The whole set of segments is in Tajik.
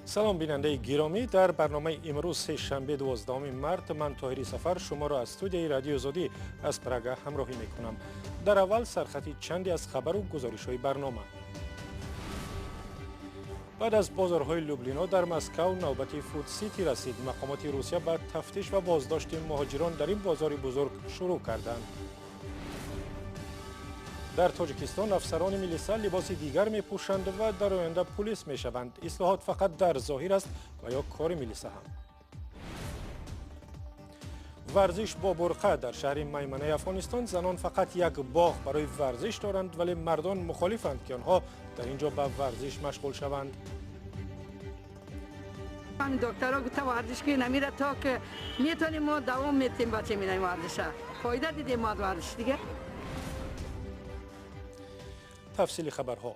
Салом, бинандаи гиромӣ. Дар барномаи имрӯз, сешанбе, 12 март, ман, Тоҳири Сафар, шуморо аз студияи Радиои Озодӣ аз Прага ҳамроҳӣ мекунам. Дар аввал сархати чанде аз хабару гузоришҳои барнома. Баъд аз бозорҳои Люблино дар Москав навбати Фуд-Сити расид. Мақомоти Русия ба тафтиш ва боздошти муҳоҷирон дар ин бозори бузург шурӯъ карданд. Дар Тоҷикистон афсарони милиса либоси дигар мепӯшанд ва дар оянда пулис мешаванд. Ислоҳот фақат дар зоҳир аст ва ё кори милиса ҳам? Варзиш бо бурқа. Дар шаҳри Майманаи Афғонистон занон фақат як боғ барои варзиш доранд, вале мардон мухолифанд, ки онҳо дар ин ҷо ба варзиш машғул шаванд. Доктора гуфта, варзиш кунед, намира то ки метавонем, мо давом метем. Бача минаем варзиша, фоида дидем мо аз варзиш дига. Тафсили хабарҳо.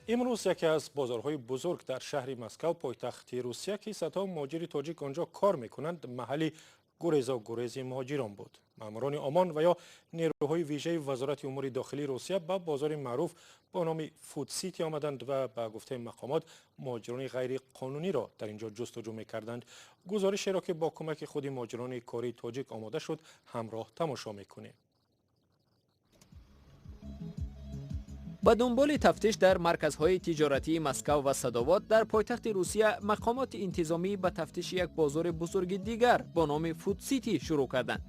Имрӯз яке аз бозорҳои бузург дар шаҳри Москав, пойтахти Русия, ки садҳо муҳоҷири тоҷик он ҷо кор мекунанд, маҳалли гурезогурези муҳоҷирон буд. Маъмурони ОМОН ва ё нерӯҳои вижаи Вазорати умури дохилии Русия ба бозори маъруф бо номи Фудсити омаданд ва, ба гуфтаи мақомот, муҳоҷирони ғайриқонуниро дар ин ҷо ҷустуҷӯ мекарданд. Гузоришеро, ки бо кӯмаки худи муҳоҷирони кории тоҷик омода шуд, ҳамроҳ тамошо мекунем. Ба дунболи тафтиш дар марказҳои тиҷоратии Москав ва Садовод дар пойтахти Русия, мақомоти интизомӣ ба тафтиши як бозори бузурги дигар бо номи Фудсити шурӯъ карданд.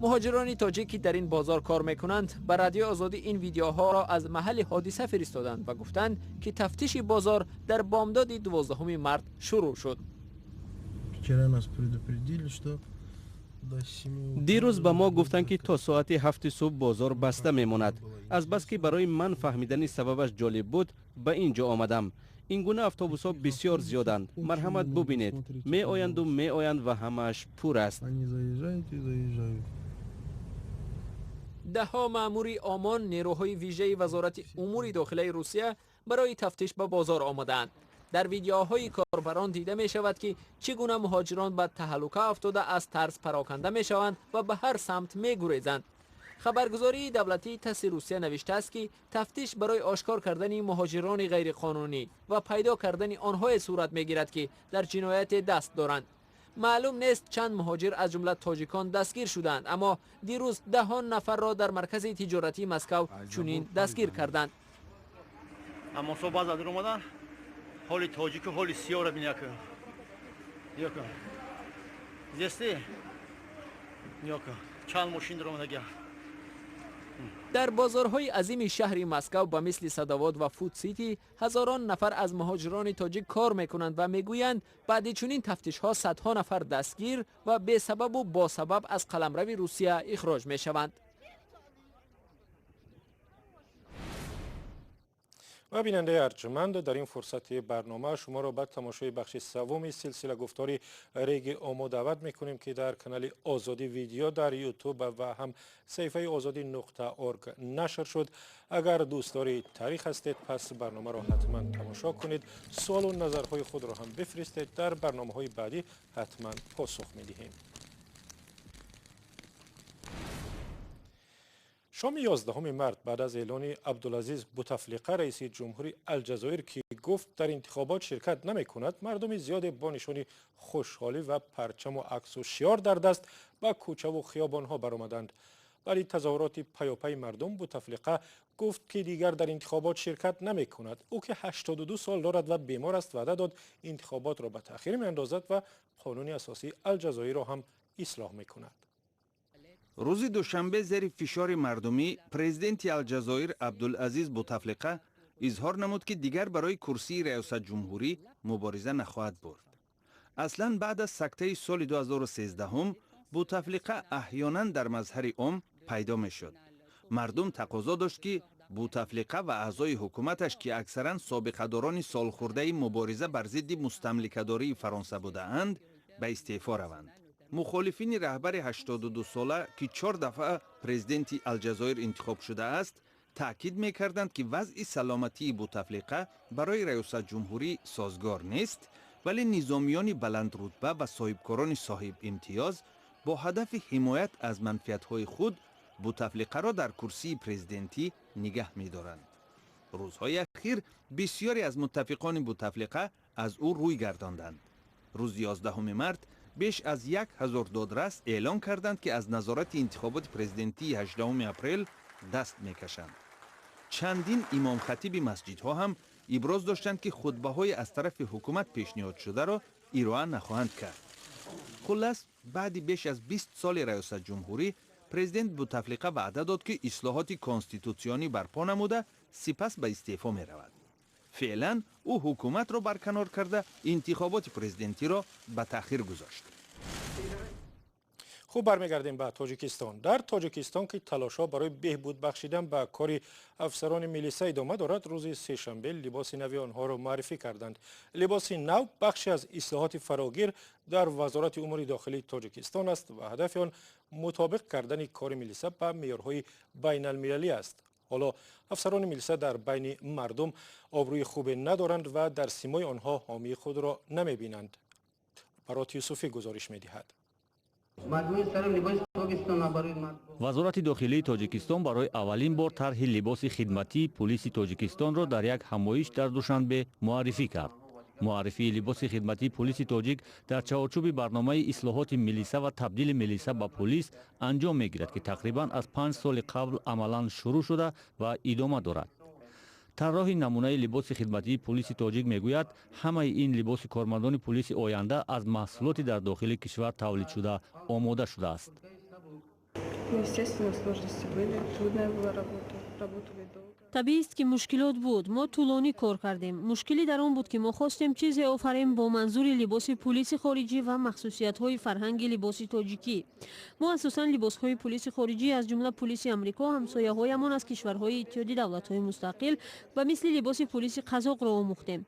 Муҳоҷирони тоҷик, ки дар ин бозор кор мекунанд, ба Радиои Озодӣ ин видеоҳоро аз маҳалли ҳодиса фиристоданд ва гуфтанд, ки тафтиши бозор дар бомдоди 12 март шурӯъ шуд. Вчера нас предупредили, что Дирӯз ба мо гуфтанд, ки то соати 7-и субҳ бозор баста мемонад. Азбаски барои ман фаҳмидани сабабаш ҷолиб буд, ба ин ҷо омадам. Ин гуна автобусҳо бисёр зиёданд. Марҳамат, бубинед, меоянду меоянд ва ҳамааш пур аст. Даҳҳо маъмури ОМОН, нерӯҳои вижаи Вазорати умури дохилаи Русия, барои тафтиш ба бозор омадаанд. Дар видеоҳои корбарон дида мешавад, ки чӣ гуна муҳоҷирон ба таҳаллука афтода, аз тарс пароканда мешаванд ва ба ҳар самт мегурезанд. Хабаргузории давлатии ТАССи Русия навиштааст, ки тафтиш барои ошкор кардани муҳоҷирони ғайриқонунӣ ва пайдо кардани онҳое сурат мегирад, ки дар ҷинояте даст доранд. Маълум нест, чанд муҳоҷир, аз ҷумла тоҷикон, дастгир шуданд, аммо дирӯз даҳон нафарро дар маркази тиҷоратии Москав чунин дастгир карданд. Аммо баъза омадан, ҳоли тоҷику ҳоли сиёра биняку нёку зести нёку, чанд мошин даромадага. Дар бозорҳои азими шаҳри Москав ба мисли Садовод ва Фуд Сити ҳазорон нафар аз муҳоҷирони тоҷик кор мекунанд ва мегӯянд, баъди чунин тафтишҳо садҳо нафар дастгир ва бесабабу босабаб аз қаламрави Русия ихроҷ мешаванд. Ва, бинандаи арҷманд, дар ин фурсати барнома шуморо ба тамошои бахши севуми силсила гуфтори Реги Омо даъват мекунем, ки дар канали Озодӣ Видео дар Ютуб ва ҳам саҳифаи озодӣ.орг нашр шуд. Агар дӯстдори таърих ҳастед, пас барномаро ҳатман тамошо кунед. Суолу назарҳои худро ҳам бифиристед, дар барномаҳои баъдӣ ҳатман посух медиҳем. Шоми 11 март, баъд аз эълони Абдулазиз Бутафлиқа, раиси ҷумҳури Алҷазоир, ки гуфт, дар интихобот ширкат намекунад, мардуми зиёде бо нишони хушҳолӣ ва парчаму аксу шиёр дар даст ба кӯчаву хиёбонҳо баромаданд. Баъди тазоҳуроти паёпайи мардум Бутафлиқа гуфт, ки дигар дар интихобот ширкат намекунад. Ӯ, ки 82 сол дорад ва бемор аст, ваъда дод, интихоботро ба таъхир меандозад ва қонуни асосии Алҷазоирро ҳам ислоҳ мекунад. Рӯзи душанбе зери фишори мардумӣ президенти Алҷазоир Абдулазиз Бутафлиқа изҳор намуд, ки дигар барои курсии раёсатҷумҳурӣ мубориза нахоҳад бурд. Аслан баъд аз сактаи соли 2013 Бутафлиқа аҳёнан дар мазҳари ом пайдо мешуд. Мардум тақозо дошт, ки Бутафлиқа ва аъзои ҳукуматаш, ки аксаран собиқадорони солхӯрдаи мубориза бар зидди мустамликадории Фаронса будаанд, ба истеъфо раванд. Мухолифини раҳбари 82сола, ки чор дафъа президенти Алҷазоир интихоб шудааст, таъкид мекарданд, ки вазъи саломатии Бутафлиқа барои раёсатҷумҳурӣ созгор нест, вале низомиёни баландрутба ва соҳибкорони соҳибимтиёз бо ҳадафи ҳимоят аз манфиатҳои худ Бутафлиқаро дар курсии президентӣ нигаҳ медоранд. Рӯзҳои Ахир бисёре аз муттафиқони Бутафлиқа аз ӯ рӯй гардонданд. Рӯзи 11 март беш аз 1000 додрас эълон карданд, ки аз назорати интихоботи президентии 18 апрел даст мекашанд. Чандин имомхатиби масҷидҳо ҳам иброз доштанд, ки хутбаҳои аз тарафи ҳукумат пешниҳодшударо ироа нахоҳанд кард. Хуллас, баъди беш аз 20 соли раёсатҷумҳурӣ президент Бутафлиқа ваъда дод, ки ислоҳоти конститутсионӣ барпо намуда, сипас ба истеъфо меравад. Феълан ӯ ҳукуматро барканор карда, интихоботи президентиро ба таъхир гузошт. Хуб, бармегардем ба Тоҷикистон. Дар Тоҷикистон, ки талошҳо барои беҳбуд бахшидан ба кори афсарони милиса идома дорад, рӯзи сешанбе либоси нави онҳоро муаррифӣ карданд. Либоси нав бахше аз ислоҳоти фарогир дар Вазорати умури дохилии Тоҷикистон аст ва ҳадафи он мутобиқ кардани кори милиса ба меъёрҳои байналмилалӣ аст. Ҳоло афсарони милиса дар байни мардум обрӯи хубе надоранд ва дар симои онҳо ҳомии худро намебинанд. Барот Юсуфӣ гузориш медиҳад. Вазорати дохилии Тоҷикистон барои аввалин бор тарҳи либоси хидматии пулиси Тоҷикистонро дар як ҳамоиш дар Душанбе муаррифӣ кард. Муаррифии либоси хидматии пулиси тоҷик дар чаҳорчӯби барномаи ислоҳоти милиса ва табдили милиса ба пулис анҷом мегирад, ки тақрибан аз 5 соли қабл амалан шурӯъ шуда ва идома дорад. Тарроҳи намунаи либоси хидматии пулиси тоҷик мегӯяд, ҳамаи ин либоси кормандони пулиси оянда аз маҳсулоти дар дохили кишвар тавлидшуда омода шудааст. Табиист, ки мушкилот буд. Мо тӯлонӣ кор кардем. Мушкилӣ дар он буд, ки мо хостем чизе офарем бо манзури либоси пулиси хориҷӣ ва махсусиятҳои фарҳанги либоси тоҷикӣ. Мо асосан либосҳои пулиси хориҷӣ, аз ҷумла пулиси Амрико, ҳамсояҳоямон аз кишварҳои Иттиҳоди давлатҳои мустақил ва мисли либоси пулиси қазоқро омӯхтем.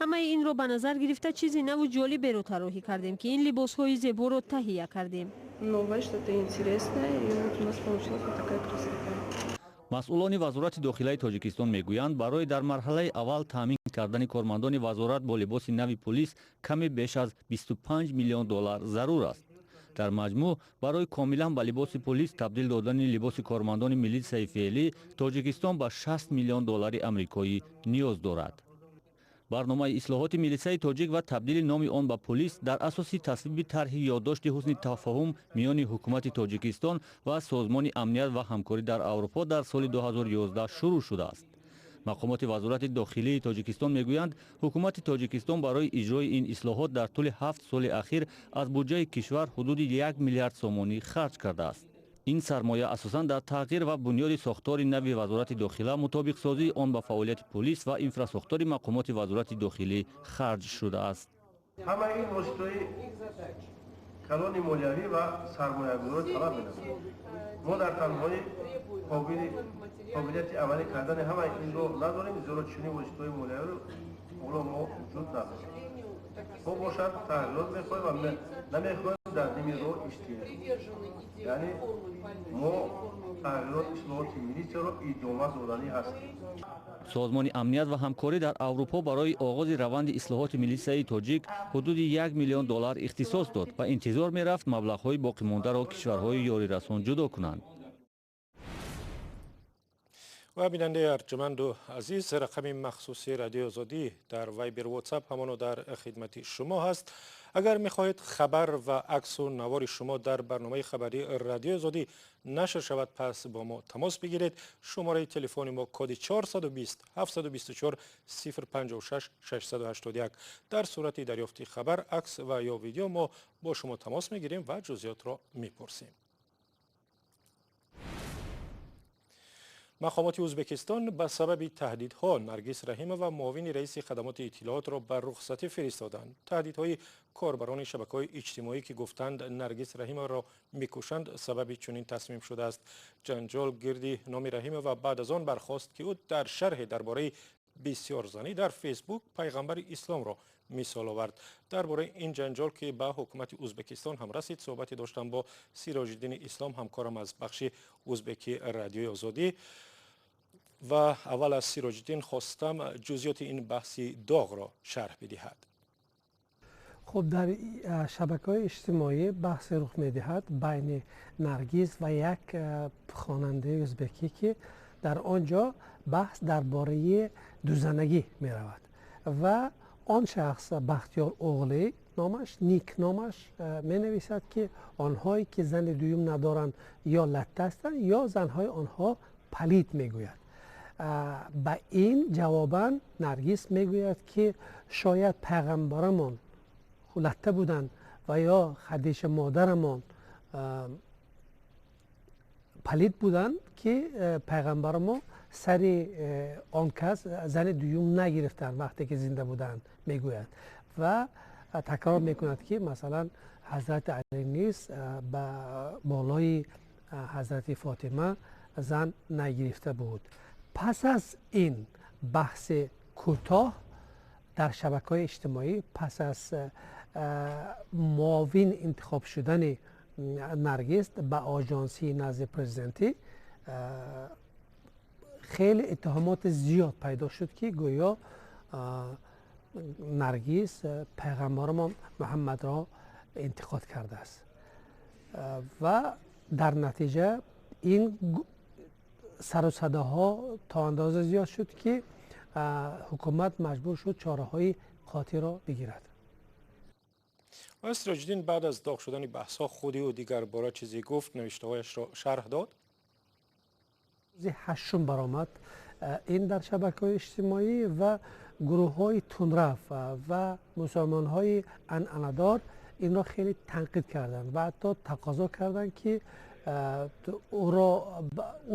Ҳамаи инро ба назар гирифта, чизи наву ҷолиберо тарроҳӣ кардем, ки ин либосҳои зеборо таҳия кардем. Новое, что-то интересное, и вот у нас получилась вот такая красота. Масъулони Вазорати дохилаи Тоҷикистон мегӯянд, барои дар марҳалаи аввал таъмин кардани кормандони вазорат бо либоси нави пулис каме беш аз 25 миллион доллар зарур аст. Дар маҷмӯъ барои комилан ба либоси пулис табдил додани либоси кормандони милитсияи феълӣ Тоҷикистон ба 60 миллион доллари амрикоӣ ниёз дорад. Барномаи ислоҳоти милитсияи тоҷик ва табдили номи он ба пулис дар асоси тасвиби тарҳи ёддошти ҳусни тафоҳум миёни ҳукумати Тоҷикистон ва Созмони амният ва ҳамкорӣ дар Аврупо дар соли 2011 шурӯъ шудааст. Мақомоти Вазорати дохилии Тоҷикистон мегӯянд, ҳукумати Тоҷикистон барои иҷрои ин ислоҳот дар тӯли 7 соли ахир аз буҷаи кишвар ҳудуди 1 миллиард сомонӣ харҷ кардааст. Ин сармоя асосан дар тағйир ва бунёди сохтори нави Вазорати дохила, мутобиқсозии он ба фаъолияти пулис ва инфрасохтори мақомоти Вазорати дохилӣ харҷ шудааст. Ҳамаи ин воситаҳои калони молиявӣ ва сармоягузорӣ талаб менамояд. Мо дар танҳои қобилияти амалӣ кардани ҳамаи инро надорем, зеро чунин воситаҳои молиявиро ҳоло мо вуҷуд надорем. Мо бошад тағйирот мехоҳем ва намехоҳем дар ними роҳ истем. Яъне мо тағйирот, ислоҳоти милитсияро идома доданӣ ҳастем. Созмони амният ва ҳамкорӣ дар Аврупо барои оғози раванди ислоҳоти милитсияи тоҷик ҳудуди 1 миллион доллар ихтисос дод ва интизор мерафт маблағҳои боқимондаро кишварҳои ёрирасон ҷудо кунанд. Ва бинандаи арҷуманду азиз, рақами махсуси Радиои Озодӣ дар Вайбер, Ватсап ҳамоно дар хидмати шумо ҳаст. Агар мехоҳед хабар ва аксу навори шумо дар барномаи хабарии Радиои Озодӣ нашр шавад, пас бо мо тамос бигиред. Шумораи телефони мо коди 420 724 056 681. Дар сурати дарёфти хабар, акс ва ё видео мо бо шумо тамос мегирем ва ҷузъиётро мепурсем. Мақомоти Ӯзбекистон ба сабаби таҳдидҳо Наргиз Раҳимова, муовини раиси хадамоти иттилоотро ба рухсатӣ фиристоданд. Таҳдидҳои корбарони шабакаҳои иҷтимоӣ, ки гуфтанд Наргиз Раҳимоваро мекушанд, сабаби чунин тасмим шудааст. Ҷанҷол гирди номи Раҳимова баъд аз он бархост, ки ӯ дар шарҳе дар бораи бисёрзанӣ дар Фейсбук пайғамбари исломро мисол овард. Дар бораи ин ҷанҷол, ки ба ҳукумати Ӯзбекистон ҳам расид, суҳбате доштам бо Сироҷиддини Ислом, ҳамкорам аз бахши ӯзбекии Радиои Озодӣ. Ва аввал аз Сироҷиддин хостам ҷузъиёти ин баҳси доғро шарҳ бидиҳад. Хуб, дар шабакаҳои иҷтимоӣ баҳсе рух медиҳад байни Наргиз ва як хонандаи ӯзбекӣ, ки Дар он ҷо баҳс дар бораи дузанагӣ меравад ва он шахс Бахтиёр Оғлӣ номаш, никномаш, менависад, ки онҳое ки зани дуюм надоранд, ё латта ҳастанд, ё занҳои онҳо палид, мегӯяд. Ба ин ҷавобан Наргис мегӯяд, ки шояд пайғамбарамон латта буданд ва ё Хадиша модарамон палид буданд, ки пайғамбарамо сари он кас зани дуюм нагирифтанд, вақте ки зинда буданд, мегӯяд. Ва такрор мекунад, ки масалан ҳазрати Алӣ низ ба болои ҳазрати Фотима зан нагирифта буд. Пас аз ин баҳси кӯтоҳ дар шабакаҳои иҷтимоӣ, пас аз муовин интихоб шудани Наргиз ба оҷонсии назди президентӣ, хеле иттиҳомоти зиёд пайдо шуд, ки гӯё Наргиз пайғамбарамон Муҳаммадро интиқод кардааст. Ва дар натиҷа ин сару садоҳо то андоза зиёд шуд, ки ҳукумат маҷбур шуд чораҳои қотеъро бигирад. Оё Сироҷиддин баъд аз доғ шудани баҳсҳо худи ӯ дигар бора чизе гуфт, навиштаҳояшро шарҳ дод? Рӯзи ҳаштум баромад ин дар шабакаҳои иҷтимоӣ ва гурӯҳҳои тундрав ва мусулмонҳои анъанадор инро хеле танқид карданд ва ҳатто тақозо карданд, ки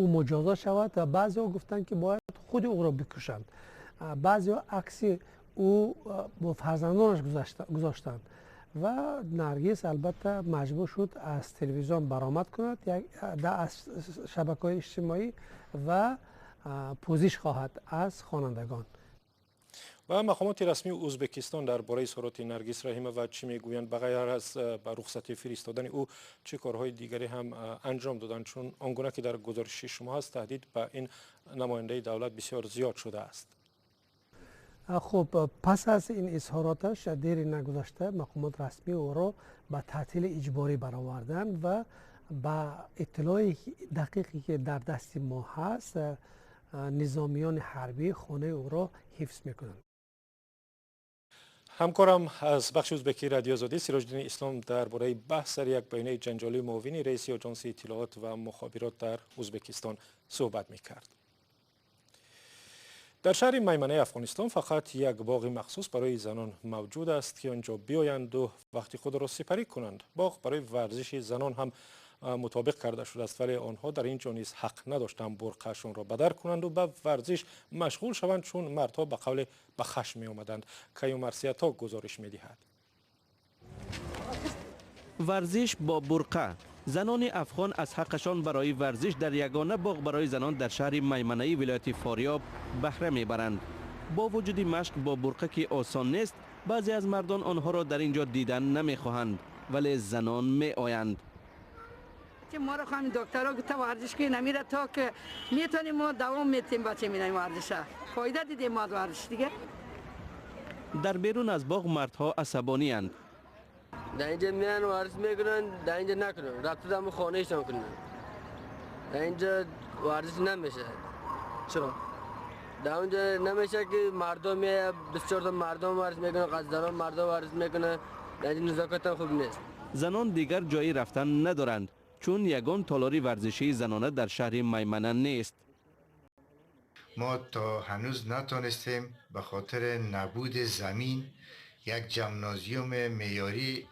ӯ муҷозот шавад, ва баъзеҳо гуфтанд, ки бояд худи ӯро бикушанд. Баъзеҳо акси ӯ бо фарзандонаш гузоштанд ва Наргиз албатта маҷбур шуд аз телевизион баромад кунад, аз шабакаҳои иҷтимоӣ, ва пӯзиш хоҳад аз хонандагон. Ва мақомоти расмии Ӯзбекистон дар бораи изҳороти Наргиз Раҳимова чӣ мегӯянд? Ба ғайр аз ба рухсатӣ фиристодани ӯ, чӣ корҳои дигаре ҳам анҷом доданд? Чун он гуна ки дар гузориши шумо ҳаст, таҳдид ба ин намояндаи давлат бисёр зиёд шудааст. Хуб, пас аз ин изҳороташ дери нагузашта мақомот расмӣ ӯро ба таътили иҷборӣ бароварданд ва ба иттилои дақиқе ки дар дасти мо ҳаст, низомиёни ҳарбӣ хонаи ӯро ҳифз мекунанд. Ҳамкорам аз бахши ӯзбекии Радиои Озодӣ Сироҷиддини Ислом дар бораи баҳс сари як баёнияи ҷанҷолии муовини раиси оҷонсии иттилоот ва мухобирот дар Ӯзбекистон суҳбат мекард. Дар шаҳри Майманаи Афғонистон фақат як боғи махсус барои занон мавҷуд аст, ки онҷо биёянду вақти худро сипарӣ кунанд. Боғ барои варзиши занон ҳам мутобиқ карда шудааст, вале онҳо дар ин ҷо низ ҳақ надоштанд бурқаашонро бадар кунанду ба варзиш машғул шаванд, чун мардҳо ба қавле ба хашм меомаданд. Каюмарсиято гузориш медиҳад. Варзиш бо бурқа. Занони афғон аз ҳаққашон барои варзиш дар ягона боғ барои занон дар шаҳри Майманаи вилояти Форёб баҳра мебаранд. Бо вуҷуди машқ бо бурқа, ки осон нест, баъзе аз мардон онҳоро дар ин ҷо дидан намехоҳанд, вале занон меоянд. Мо ро ҳамин докторо гуфта, варзиш кунед, намира то ки метавонем, мо давом метем бача минаи варзиша. Фоида дидем мо аз варзиш дига. Дар берун аз боғ мардҳо асабониянд. Дар инҷа меян, варзиш мекунанд, дар инҷа накунанд, рафта дар хонаашон кунанд. Дар инҷа варзиш намешавад. Чаро? Дар онҷа намешавад, ки мардум меяд, 24 та мардум варзиш мекунанд, занон мардум варзиш мекунанд, дар инҷа назокат хуб нест. Занон дигар ҷои рафтан надоранд, чун ягон толори варзишии занона дар шаҳри Маймана нест. Мо то ҳанӯз натонистем ба хотири набуди замин як ҷимназиуми меъёрӣ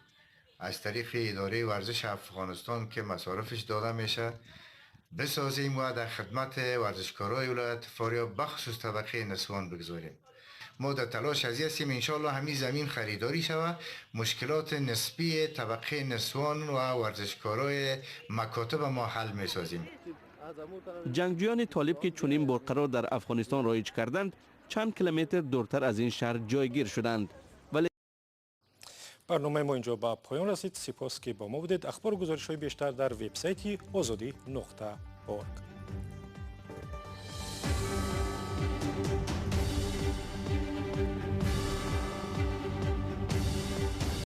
аз тариқи идораи варзиши Афғонистон, ки масорифаш дода мешавад, бисозем ва дар хидмати варзишкорони вилояти Форёб, бахусус табақаи нисвон, бигзорем. Мо дар талош аз ҳастем, иншоаллоҳ ҳамин замин харидорӣ шавад, мушкилоти нисбии табақаи нисвон ва варзишкорои макотиба мо ҳал месозем. Ҷангҷӯёни толиб, ки чунин бурқаро дар Афғонистон роиҷ карданд, чанд километр дуртар аз ин шаҳр ҷойгир шуданд. Вале Барномаи мо инҷо ба поён расид. Сипос, ки бо мо будед. Ахбору гузоришҳои бештар дар вебсайти озодӣ.org.